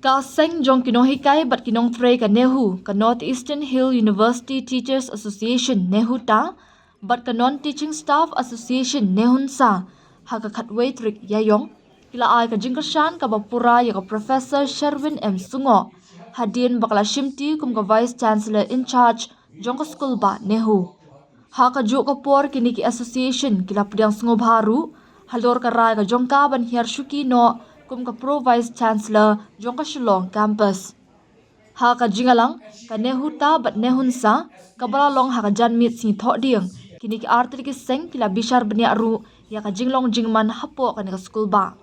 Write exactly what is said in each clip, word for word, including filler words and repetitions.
Ka seng jong ki nonghikai bad ki nongtrei ka NEHU, ka North Eastern Hill University Teachers Association, NEHUTA, bad ka Non-Teaching Staff Association, NEHUNSA, ha ka khatwei tarik Ïaïong, ki la ai ka jingkyrshan kaba pura ïa ka Professor Sherwin M Sungoh, hadien ba ka la shimti kum ka Vice Chancellor in charge jong ka skulbah NEHU. Ha kajuh ka por kine ki association ki la pdiang sngewbha ruh halor ka rai ka jong ka ban hiar shuki noh kum ka Pro Vice Chancellor jong ka Shillong Campus. Ha ka jingïalang, ka NEHUTA bad NEHUNSA, kaba la long ha ka janmiet sngi Thohdieng, kine ki artylli ki seng ki la bishar bniah ruh ïa ka jinglong jingman hapoh kane ka skulbah.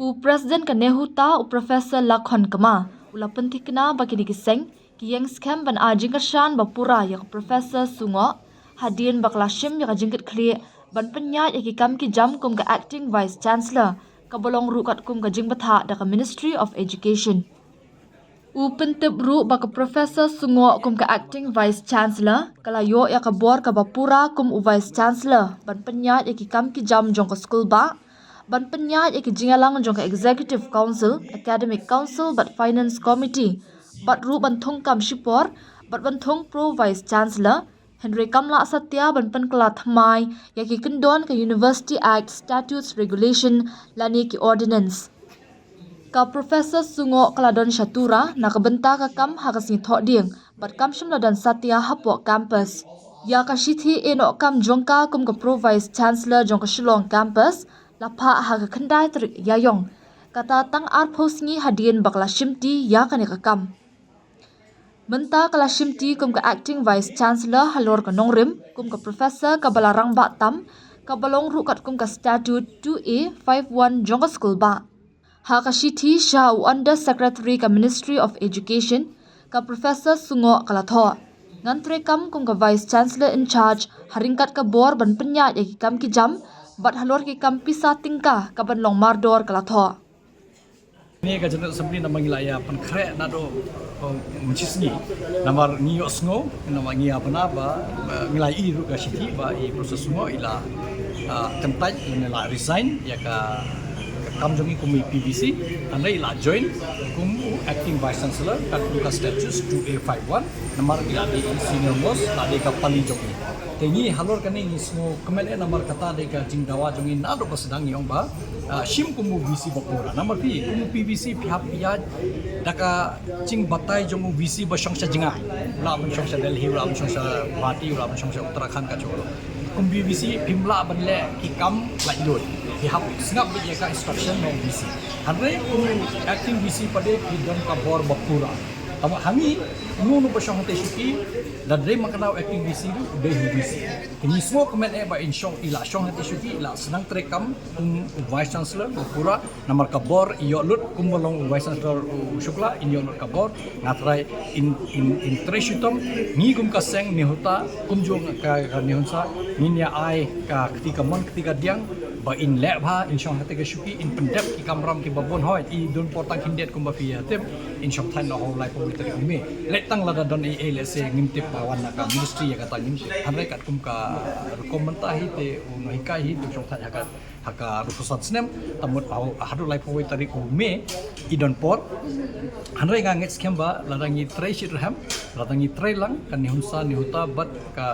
U President ka NEHUTA, u Professor Lakhon Kma, u la pynthikna ba kine ki seng ki ïeng skhem ban ai jingkyrshan ba pura ïa ka Professor Sungoh, hadien ba ka la shim ïa ka jingkitkhlieh ban pynïaid ïa ki kam ki jam kum ka Acting Vice Chancellor, kaba long ruh katkum ka jingbthah da ka Ministry of Education. U pyntip ruh ba ka Professor Sungoh kum ka Acting Vice Chancellor ka la ïoh ïa ka bor kaba pura kum u Vice Chancellor ban pynïaid ïa ki kam ki jam jong ka skulbah, ban pynïaid ïa ki jingïalang jong ka Executive Council, Academic Council bad Finance Committee, bad ruh ban thung kam shipor bad ban thung Pro Vice Chancellor, hynrei kam lah satia ban pynkylla thymmai ïa ki kyndon ka University Act, Statutes, Regulation lane ki Ordinance. Ka Professor Sungoh ka la don sha Tura na ka bynta ka kam ha ka sngi Thohdieng bad kam shym la don satia hapoh campus. Ïa ka shithi ïehnoh kam jong ka kum ka Pro Vice Chancellor jong ka Shillong Campus la phah ha ka khyndai tarik Ïaïong, kata tang arphew sngi hadien ba ka la shimti ïa kane ka kam. Mynta ka la shimti kum ka Acting Vice Chancellor halor ka nongrim kum ka Professor kaba la rangbah tam, kaba long ruh katkum ka Statute two A five one jong ka skulbah. Ha ka shithi sha u Under Secretary ka Ministry of Education, ka Professor Sungoh ka la thoh: Ngan treikam kum ka Vice Chancellor in charge ha ryngkat ka bor ban pynïaid ïa ki kam ki jam bad halor ki kam pisa tyngka kaban long mardor, ka la thoh. Kane ka General Assembly namar ngi la ïa pynkhreh naduh, uh, mynshi sngi. Namar ngi ïohsngew, namar ngi ïa bna ba, ba ngi la ïohi ruh ka shithi ba i Professor Sungoh i la, uh, kyntait, i la resign ïa ka, ka kam jong i kum i P V C, hynrei i la join kum u Acting Vice Chancellor katkum ka Statutes two A five one, namar i la dei senior most, la dei ka pali jong i. Te ngi halor kane ngi sngewkmen eh namar kata dei ka jingdawa jong i naduh ba sdang, i ong ba, ah, shim kum u V C ba pura. Namar phi kum u P V C phi hap ïaid da ka jingbatai jong u V C ba shong sha jngai. U lah ban shong sha Delhi, u lah ban shong sha Guwahati, u lah ban shong sha Uttarakhand, ka jong u. Kum u V C phim lah ban leh ki kam laitluid. Phi hap sngap beit ïa ka instruction jong u V C. Hynrei kum u acting V C pat de phi don ka bor ba pura. Tangba ha ngi, uno uno ba shong hangtei shuki, lada dei man kane u acting V C ruh u dei u V C. Te ngi sngewkmen eh ba in shong, i la shong hangtei shuki, i la sdang treikam kum u Vice Chancellor ba pura, namar ka bor i ïoh lut kumba long u Vice Chancellor u Shukla, in ïoh lut ka bor. Nga trai in, in, in trei shitom, ngi kum ka seng NEHUTA, kumjuh ka, ka NEHUNSA, ngin ïa ai ka kti kamon kti kadiang ba in leh bha, in shong hangtei ka shuki, in pyndep ki kamram kiba bun. Hooid, i don por tang khyndiat kumba phi ïa tip, in shong thait noh ha u laiphew wei tarik u May. Leh tang lada don ei ei, lehse ngim tip ba wan na ka ministry ïa kata ngim tip. Hynrei katkum ka rukom mynta hi te u nonghikai hi te u shong thait ha ka, ha ka arphew san snem, te mut ha u, haduh laiphew wei tarik u May i don por. Hynrei nga ngeit skhem ba lada ngi trei shitrhem, lada ngi trei lang, ka NEHUNSA, NEHUTA bad ka,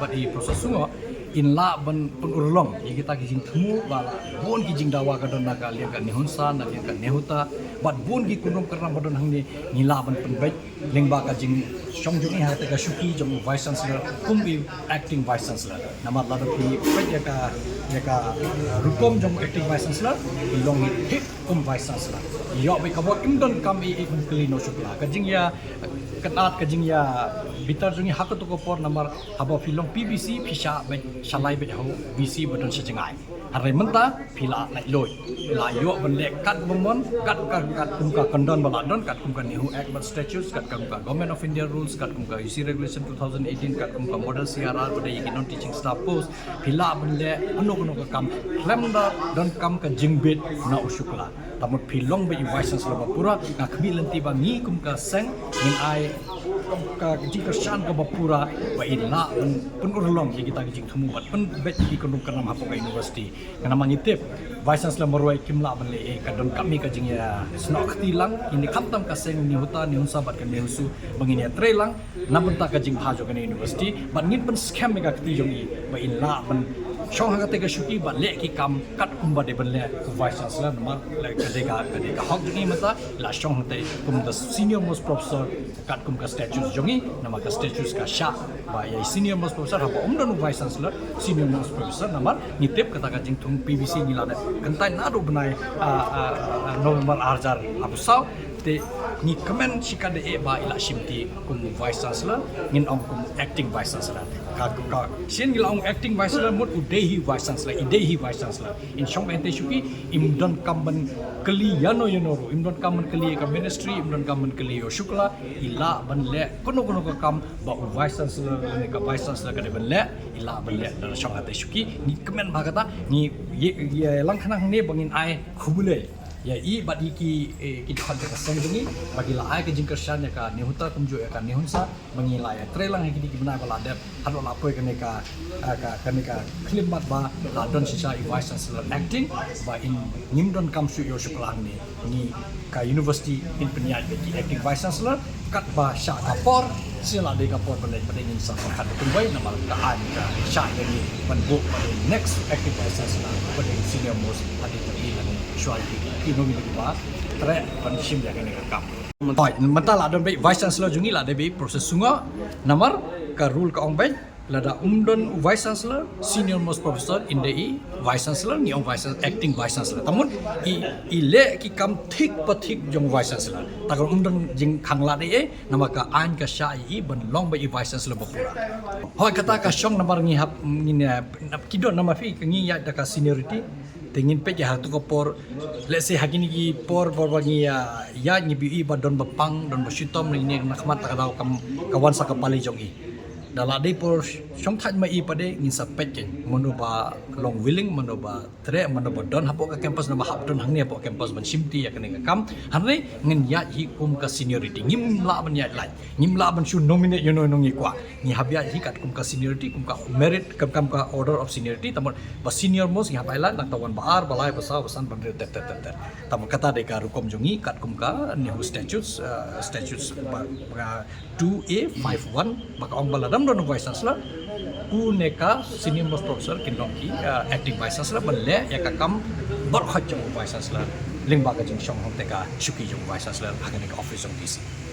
bad i Professor Sungoh, in lah ban pynurlong ïa kita ki jingthmu ba la bun ki jingdawa ka don na ka liang ka NEHUNSA, na liang ka NEHUTA, bad bun ki kynrum kynram ba don hangne, ngi lah ban pynbeit lyngba ka jingshong jong i hangtei ka shuki jong u Vice Chancellor kum i acting Vice Chancellor. Namar lada phi peit ïa ka, ïa ka rukom jong u acting Vice Chancellor, i long i hip kum Vice Chancellor. I ïoh beit ka bor, im don kam i, i kum kylli na u Shukla. Ka jingïa, ka nat, ka jingïa bitar jong i ha kato ka por namar haba phi long P V C phi shah beit, shalai beit ha u V C ba don sha jngai. Hynrei mynta phi la laitluid. Phi la ïoh ban leh katba mon, kat, kat, katkum ka kyndon ba la don, katkum ka NEHU Act bad Statutes, katkum ka Government of India Rules, katkum ka U C Regulation two thousand eighteen, katkum ka Model C R R ba dei ïa ki non-teaching staff post. Phi lah ban leh kano kano ka kam khlem da donkam ka jingbit na u Shukla. Te mut phi long beit i Vice Chancellor ba pura, nga khmih lynti ba ngi kum ka seng ngin ai Ka jingkyrshan kaba pura ba in lah ban pynurlong ïa kita ki jingthmu bad pynbeit ïa ki kynrum kynram hapoh ka university. Namar ngi tip Vice Chancellor marwei kim lah ban leh ei, ka don kane ka jingïasnoh kti lang. Ine khamtam ka seng NEHUTA, NEHUNSA bad ka NEHUSU ba ngin ïatrei lang na bynta ka jingbha jong kane university bad ngin pynskhem ïa ka kti jong i ba in lah ban shong ha kata ka shuki bad leh ki kam katkum ba dei ban leh u Vice Chancellor. Namar ka dei ka, ka dei ka hok jong i mynta, la shong hangta kum the senior most professor katkum ka status jong i. Namar ka status ka shah ba ïa i senior most professor, haba um don u Vice Chancellor, senior most professor. Namar ngi tip kata ka jingthung PVC ngi la dep kyntait naduh bnai, ah, ah, ah, November arhajar arphew saw. Te ngi kmen shikatdei ba i la shimti kum Vice Chancellor, ngin ong kum Acting Vice Chancellor. Ka, ka sien ngi la ong Acting Vice Chancellor, mut u dei hi Vice Chancellor, i dei hi Vice Chancellor. In shong hangta shuki, im don kam ban kylli ïano ïano ruh, im don kam ban kylli ïa ka ministry, im don kam ban kylli ïa u Shukla. I lah ban leh kano kano ka kam ba u Vice Chancellor ne ka Vice Chancellor ka dei ban leh, i lah ban leh da la shong hangta shuki. Ngi kmen bha kata, ngi ïa, ïa lang khnang hangne ba ngin ai khublei ïa i bad ïa ki, eh, ki dkhot jong ka seng jong i ba ki la ai ka jingkyrshan ïa ka NEHUTA kumjuh ïa ka NEHUNSA ba ngi la ïatrei lang ha kine ki bnai ba la dep haduh la poi kane ka, ah, ka, kane ka khyllipmat ba la don shisha i Vice Chancellor Acting, ba in ngim don kam shuh ïa u Shukla hangne. Ngi ka university in pynïaid beit ki Acting Vice Chancellor katba shah ka por. Shisha la dei ka por ba leit ba dei ngin sa pyrkhat da kumwei, namar ka aiñ ka shah ïa ngi ban buh ba dei next Acting Vice Chancellor ba dei senior most hadien jong i lane shuwa ïa ki nominee kiba treh ban shim ïa kane ka kam. Hooid, mynta la don beit Vice Chancellor jong ngi, la dei beit Professor Sungoh. Namar ka rule ka ong beit lada um don u Vice Chancellor, senior most professor, in dei i Vice Chancellor, ngi ong Vice Chan-, Acting Vice Chancellor. Te mut i, i leh ki kam thik pa thik jong Vice Chancellor. Te kan um don jingkhang lad ei ei, namar ka aiñ ka shah ïa i ban long beit i Vice Chancellor ba pura. Hooid, kata ka shong namar ngi hap, ngin, eh, ki don namar phi, ngi ïaid da ka seniority. Te ngin peit ïa ha tu ka por, let's say ha kine ki por ba, ba ngi, ah, ïaid, ngi ïohi ba don ba pang, don ba shitom, ne na khmat, ta ka daw kam ka wan sa ka pali jong i. Da la dei por shong thait ma i pat de, ngin sa peit keiñ mano ba long willing, mano ba treh, mano ba don hapoh ka campus, naba hap don hangne hapoh campus ban shimti ïa kane ka kam. Hangne ngin ïaid hi kum ka seniority, ngim lah ban ïaid lait, ngim lah ban shu nominate ïano ïano ngi kwah. Ngi hap ïaid hi katkum ka seniority, kum ka merit, kum, kum ka order of seniority. Te mut ba senior most ngi hap ai lad, nangta wan ba ar, ba lai, ba saw, ba san, ba hynriew, ter ter ter ter. Te mut kata dei ka rukom jong ngi katkum ka NEHU statutes, uh, statutes ba, ba two A five one, ba ka ong ba lada ym don u Vice Chancellor, une ka senior most professor kin long ki, uh, Acting Vice Chancellor ban leh ïa ka kam barkhot jong u Vice Chancellor lyngba ka jingshong hangta ka shuki jong u Vice Chancellor ha kane ka office jong VC.